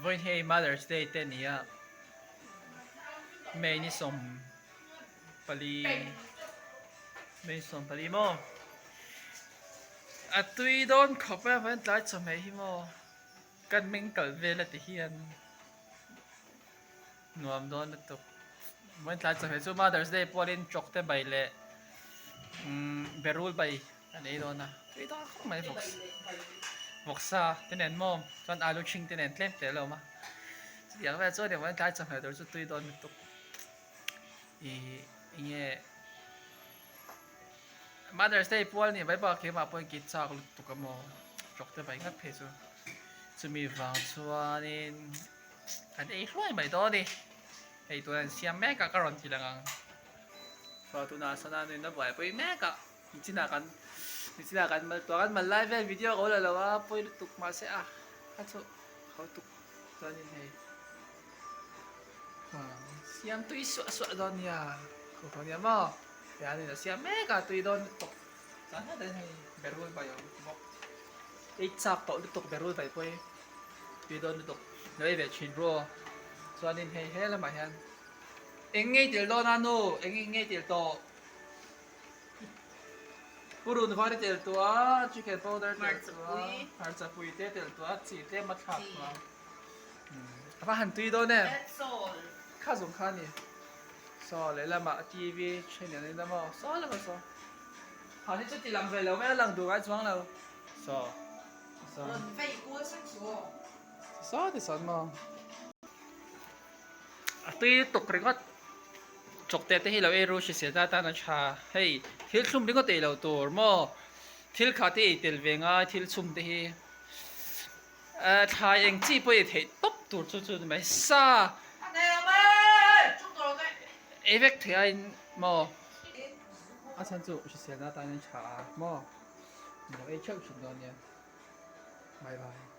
Vawiin hi Mother's Day te a ni a, May ni 14, May 14 maw? A tui dawn khawp a, vawiin tlai chawhmeh hi maw? Kan meng kal vel a ti hian nuam dawn lutuk. Vawiin tlai chawhmeh chu Mother's Day pualin chawk te bai leh berul bai an ei dawn a, tui dawn khawp mai vawksa te nen maw chuan alu chhing te nen tlem tel a awm a, chutiang vel chuan vawiin tlai chawhmeh tur chu tui dawn lutuk. Ih enge Mother's Day pual ni mai bak keimah pawhin kit chak lutuk a maw chawk te bai ngat phei chu chumi vang chuanin kan ei hluai mai dawn a ni hei tuna an siam mek a ka rawn ti lang ang chuan tunah sana nuin a buaipui mek a nichinah kan nichinah kan mal tawh a kan mal lai vel video ka la lo a pawi lutuk mahse a a chu ho tuk chuanin hei siam tui suah suah dawn nia ho tawh nia maw. Tihianin a siam mek a tui dawn lutuk chuan hetah hian hei berul bai a awm bawk ei chak tawh lutuk berul bai pawh hi tui dawn lutuk lo ei ve thin ru aw chuanin hei he lamah hian eng nge i tel dawn a nu eng nge i tel tawh purun var i tel tawh a chicken powder tel tawh a hmarcha pui te tel tawh a chi tlem a thlak tawh a a va han tui dawn em kha zawng kha a ni. Saw lehlamah TV channel in a maw saw lamah saw ha hi chu ti lang ve lo mai a lang duh ngai chuang lo saw saw Rawn vei kual sek su aw. Saw ti sawn maw a tui tuk ringawt chawkte te hi lo ei ru hrisel ta tan a tha hei thil thlum ringawt ei lo tur maw thil kha te ei tel ve ngai thil chhum te hi Thlai eng chi pawh ei theih tawp tur chu chu ni mai sa ei vek theih aiin maw a chhan chu hriselna atan in tha a maw min lo ei theuh thin dawn nia bye bye.